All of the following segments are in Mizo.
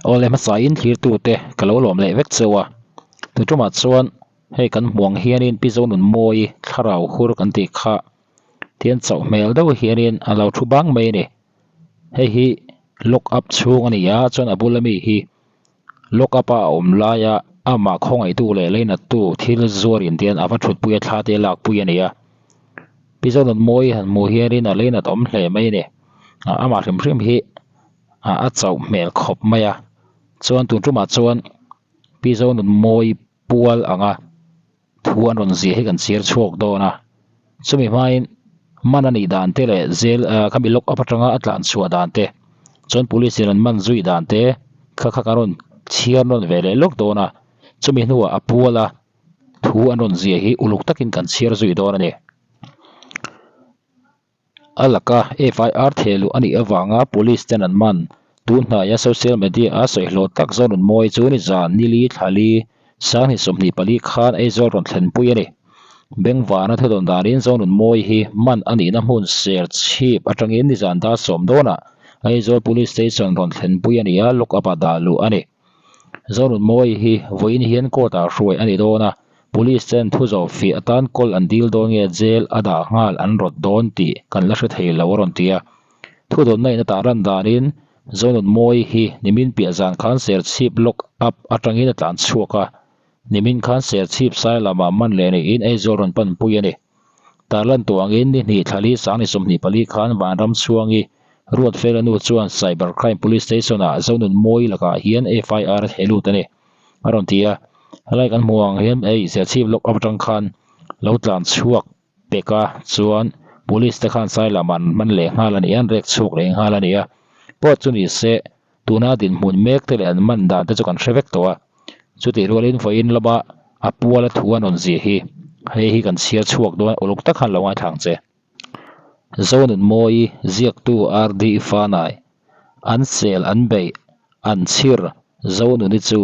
Awle hmasain thlirtute ka lo lawm leh vek cheu a, tuṭumah chuan hei kan hmuang hianin Pi Zonunmawi thlarau hur kan tih kha tian chauh hmel deuh hianin a lo thu bang mai a ni. Hei hi lock up chhung a ni a, chuan a bula mi hi lock up a a awm laia amah khawngaihtu leh leinattu thil zuar in tian a va thutpui a thla te a lakpui a ni a. Pi Zonunmawi han hmuh hianin a leinat awm hle mai a ni. Amah hrim hrim hi a chauh hmel khawp mai a chuan tun tumah chuan Pi Zonunmawi pual anga thu an rawn ziah hi kan chhiar chhuak dawn a chumi hmain man a nih dan te leh zel ah khami lock up atanga a tlan chhuah dan te chuan police in an man zui dan te kha kha kan rawn chhiar nawn ve leh lawk dawn a chumi hnuah a pual a thu an rawn ziah hi uluk takin kan chhiar zui dawn a ni. A laka FIR thehluh a nih avanga Police ten an man. Tun hnaia social media a sawihlawh tak Zonunmawi chu nizan nili thlali Sanghnih 24 khan Aizawl rawn thlenpui a ni. Bengvana thudawn danin Zonunmawi hi man a nihna hmun Serchhip atangin nizan dar sawm dawnah Aizawl Police Station rawn thlenpui a ni a, lock up ah dah luh a ni. Zonunmawi hi vawiin hian court ah hruai a ni dawn a, police ten thu zawh fih atan kawl an dil dawn nge jail a dah nghal an rawt dawn tih kan la hre thei lo a rawn ti a. Thudawnna in a tah ran danin Zonunmawi hi nimin piah zan khan Serchhip lock up atangin a tlan chhuak a, nimin khan Serchhip sai lamah man leh niin Aizawl rawn panpui a ni. Tarlan tawh angin ni hnih thlali sang ni 24 khan Vanram chhuangi Ruatfela nu chuan Cyber Crime Police Station ah Zonunmawi lakah hian FIR a theh lut a ni a rawn ti a. Helai kan hmuh ang hian hei Serchhip lawk atang khan lo tlan chhuak pek a chuan Police te khan sai lamah an man leh nghal a ni a, an rek chhuak leh nghal a ni a. Pawh chu ni se tuna dinhmun mek te leh an man dan te chu kan hre vek tawh a, chutih rualin vawiin lama a puala thu an rawn ziah hi hei hi kan chhiar chhuak dawn uluk tak khan lo ngaithla ang che. Zonunmawi ziaktu RD Fanai an sel an beih an chhir Zonuni chu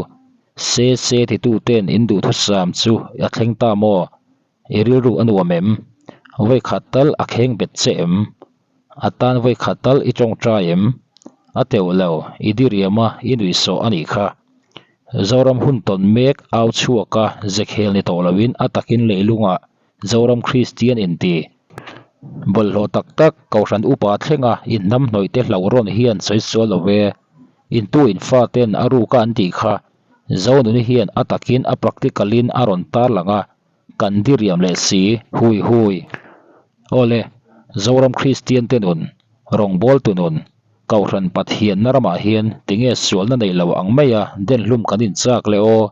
se se titu ten in duhthusam chu a thleng ta maw? I rilru a nuam em? Vawikhat tal a kheng bet che em? A tan vawikhat tal i tawngtai em? A teuh lo, i diriam a, i nuihsawh a nih kha. Zoram hun tawn mek au chhuak a, zekhel ni tawh loin a takin leilungah Zoram Kristian inti. Bawlhhlawh tak tak, Kohhran upa thlenga inhnamhnawih te hlauh rawn hian sawi sual lo ve. Intu infa ten a ruka an tih kha Zonuni hian a takin a practical in a rawn tarlang a, kan diriam leh si, hui hui. Awle, Zoram Kristian te nun, rawngbawltu nun, Kohhran Pathianna ramah hian tinge sualna neih lo ang maia denhlum kan inchak le aw?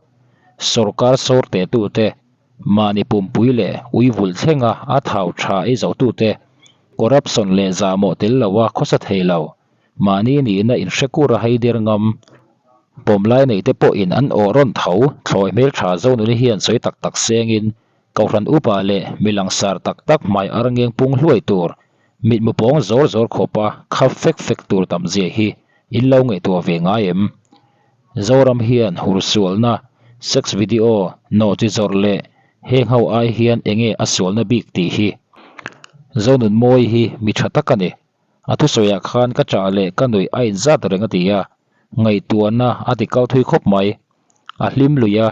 Sorkar sawr tehtute, mahni pumpui leh ui vulh thlenga a thau tha ei zotute, corruption leh zahmawh tel loa khawsa thei lo, mahni nihna inhre kur a haider ngam, Pawmlai nei te pawhin an awh rawn tho, thlawi hmeltha Zonuni hian sawi tak tak sengin Kohhran upa leh mi langsar tak tak hmai ar ngeng pung hluai tur, mitmu pawng zawr zawr khawpa khap fek fek tur tam zia hi in lo ngaihtuah ve ngai em? Zoram hian hursualna, sex video, nawhchi zawrh leh heng ho ai hian enge a sualna bik tih hi Zonunmawi hi mi tha tak a ni. A thusawiah khan ka chah leh ka nuih a inzat reng a ti a, ngaihtuahna a ti kal thui khawp mai. A hlim lui a,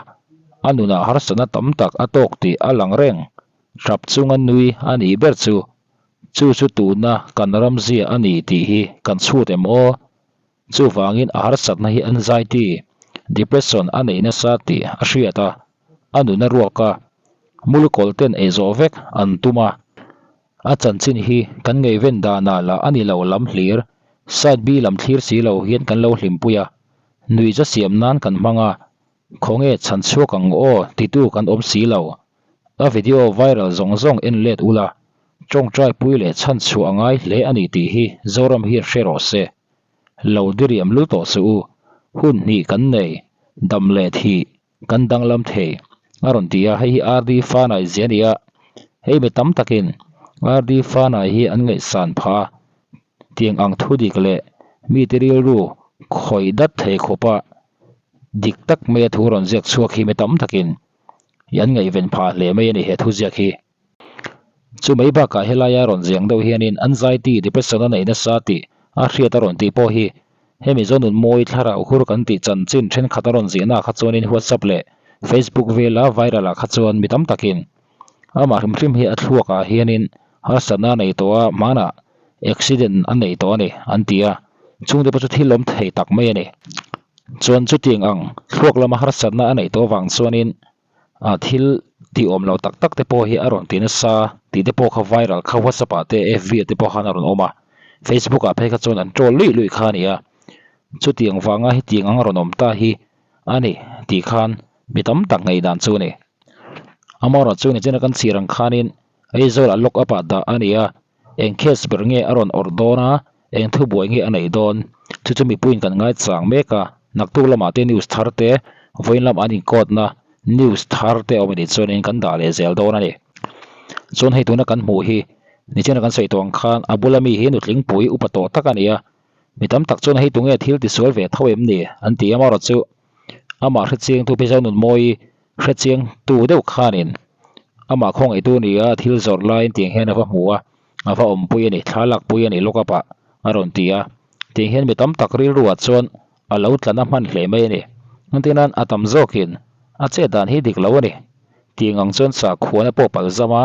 a nunah harsatna tam tak a tawk tih a lang reng. Hrap chunga nui a nih ber chu, chu chu tuna kan ramzia a ni tih hi kan chhut em aw? Chuvangin a harsatna hi anxiety, depression a nei nasa tih a hriat a, a nun a ruak a, mulkawl ten ei zawh vek an tum a. A chanchin hi kan ngaihven danah lah a ni lo lam hlir, side B lam thlir si lo hian kan lo hlimpui a, nuihza siam nan kan hmang a, khawnge chhan chhuak ang aw titu kan awm si lo. A video viral zawng zawng en let ula, tawngtai pui leh chhan chhuah a ngai hle a ni tih hi Zoram hian hre rawh se. Lo diriam lul tawh suh u, hun hnih kan nei, dam leh thih. Kan danglam thei a rawn ti a, hei hi RD Fanai zia a ni a, hei mi tam takin RD Fanai hi an ngaihsan phah a, tiang ang thu dik leh mite rilru khawih dat thei khawpa dik tak maia thu rawn ziak chhuak hi mi tam takin an ngaihven phah hle mai a ni he thu ziak hi. Chu mai bakah helaia rawn ziang deuh hianin anxiety, depression a nei nasa tih a hriat a rawn tih pawh hi. Hemi Zonunmawi thlarau hur kan tih chanchin thenkhat a rawn ziahna ah kha chuanin WhatsApp leh Facebook vela viral ah kha chuan mi tam takin amah hrim hrim hi a thluak ah hianin harsatna a nei tawh a, hmanah accident a nei tawh a ni an ti a, chungte pawh chu thil awm thei tak mai a ni. Chuan chutiang ang thluak lama harsatna a neih tawh avang chuanin ah thil tih awm lo tak tak te pawh hi a rawn ti nasa tih te pawh kha viral kha WhatsApp ah te FB ah te pawh khan a rawn awm a, Facebook ah phei kha chuan an troll luih luih kha a ni a, chutiang vanga hetiang ang a rawn awm ta hi a ni tih khan mi tam tak ngaihdan chu a ni. Amaherawhchu chu nichina kan chhir ang khanin Aizawl ah lock up ah dah a ni a, eng case ber nge a rawn awrh dawn a, eng thubuai nge a neih dawn? Chu chu mipuiin kan ngaichang mek a, naktuk lamah te news thar te, vawiin lam an inkawtna news thar te a awm a nih chuanin kan dah leh zel dawn a ni. Chuan hei tuna kan hmuh hi nichina kan sawi tawh ang khan a bula mi hi nutlingpui upa tawh tak a ni a, mi tam tak chuan hei tunge thil tisual ve tho em ni an ti a, amaherawhchu amah hrechiangtu Pi Zonunmawi Hrechiangtu deuh khanin amah khawngaihtu nia thil zawrh laiin tiang hian a va hmu a, a va awmpui a ni, thla lakpui a ni lawk a pah a rawn ti a. Tiang hian mi tam tak rilruah chuan a lo tla na hman hle mai a ni. Engtinan a tam zawkin a chet dan hi dik lo a ni. Tiang ang chuan sakhuana pawh palh zam a,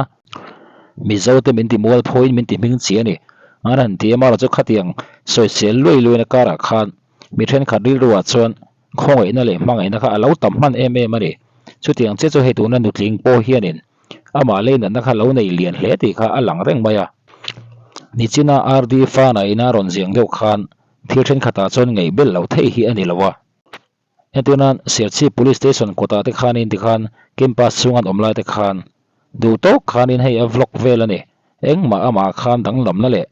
Mizote min ti mualphawiin min ti hming chi a ni. An han ti a, amaherawhchu khatiang sawisel luai luaina karah khan mi thenkhat rilruah chuan Khawngaihna leh hmangaihna kha a lo tam hman em em a ni. Chutiang che chu hei tuna nutling pawh hianin amah leinatna kha lo nei lian hle tih kha a lang reng mai a. Nichina RD Fana ina rawn ziang deuh khan thil thenkhatah chuan ngaih bel lo theih hi a ni lo a. Entirnan Serchhip Police Station kawtah te khanin tikhan campus chhung an awm lai te khan Duh tawk khanin hei a vlog vel a ni. Engmah amah khan danglamna leh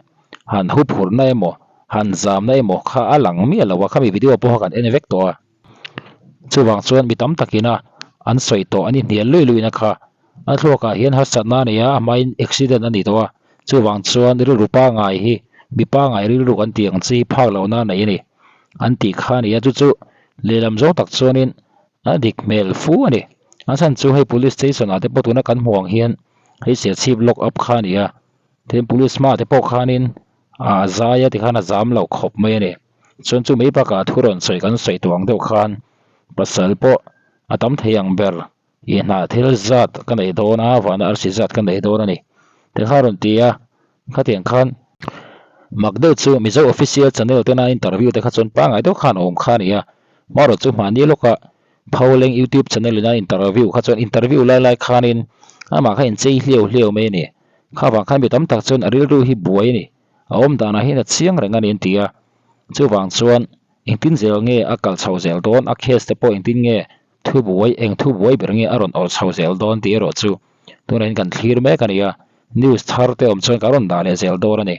han huphurhna emaw, han zamna emaw kha a lang miah lo a, khami video pawh kha kan en vek tawh a. Chuvang chuan mi tam takin a an sawi tawh an inhnial lui luina kha a thluakah hian harsatna a nei a, a hmain accident a ni tawh a. Chuvang chuan rilru pangai hi mi pangai rilru kan tih ang chi phak lohna a nei a ni an tih kha a ni a, chu chu lehlam zawng tak chuanin A dik hmel fu a ni. A chhan chu hei police station ah te pawh tuna kan hmuh ang hian hei Serchhip lock up kha a ni a, tin police hmaah te pawh khanin a zai a tikhan a zam loh khawp mai a ni. Chuan chu mai bakah thu rawn sawi kan sawi tawh ang deuh khan pasal pawh a tam thei ang ber i hnah thil zat ka nei dawn a, vana arsi zat ka nei dawn a ni tikha a rawn ti a, khatiang khan mak deuh chu Mizo official channel tena interview te kha chuan pangngai deuh khan a awm kha a ni a. Hmarawh chu mahni lawkah Pholeng YouTube channel in a interview kha chuan interview lai lai khanin amah kha inchei hliau hliau mai a ni. Kha vang khan mi tam tak chuan a rilru hi buai a ni. A awm danah hian a chiang reng a ni an ti a. Chuvang chuan engtin zel nge a kal chho zel dawn, a case te pawh engtin nge thu buai, eng thu buai ber nge a rawn awrh chho zel dawn tih erawh chu tunah hian kan thlir mek a ni a. News thar te awm chuan ka rawn dah leh zel dawn a ni.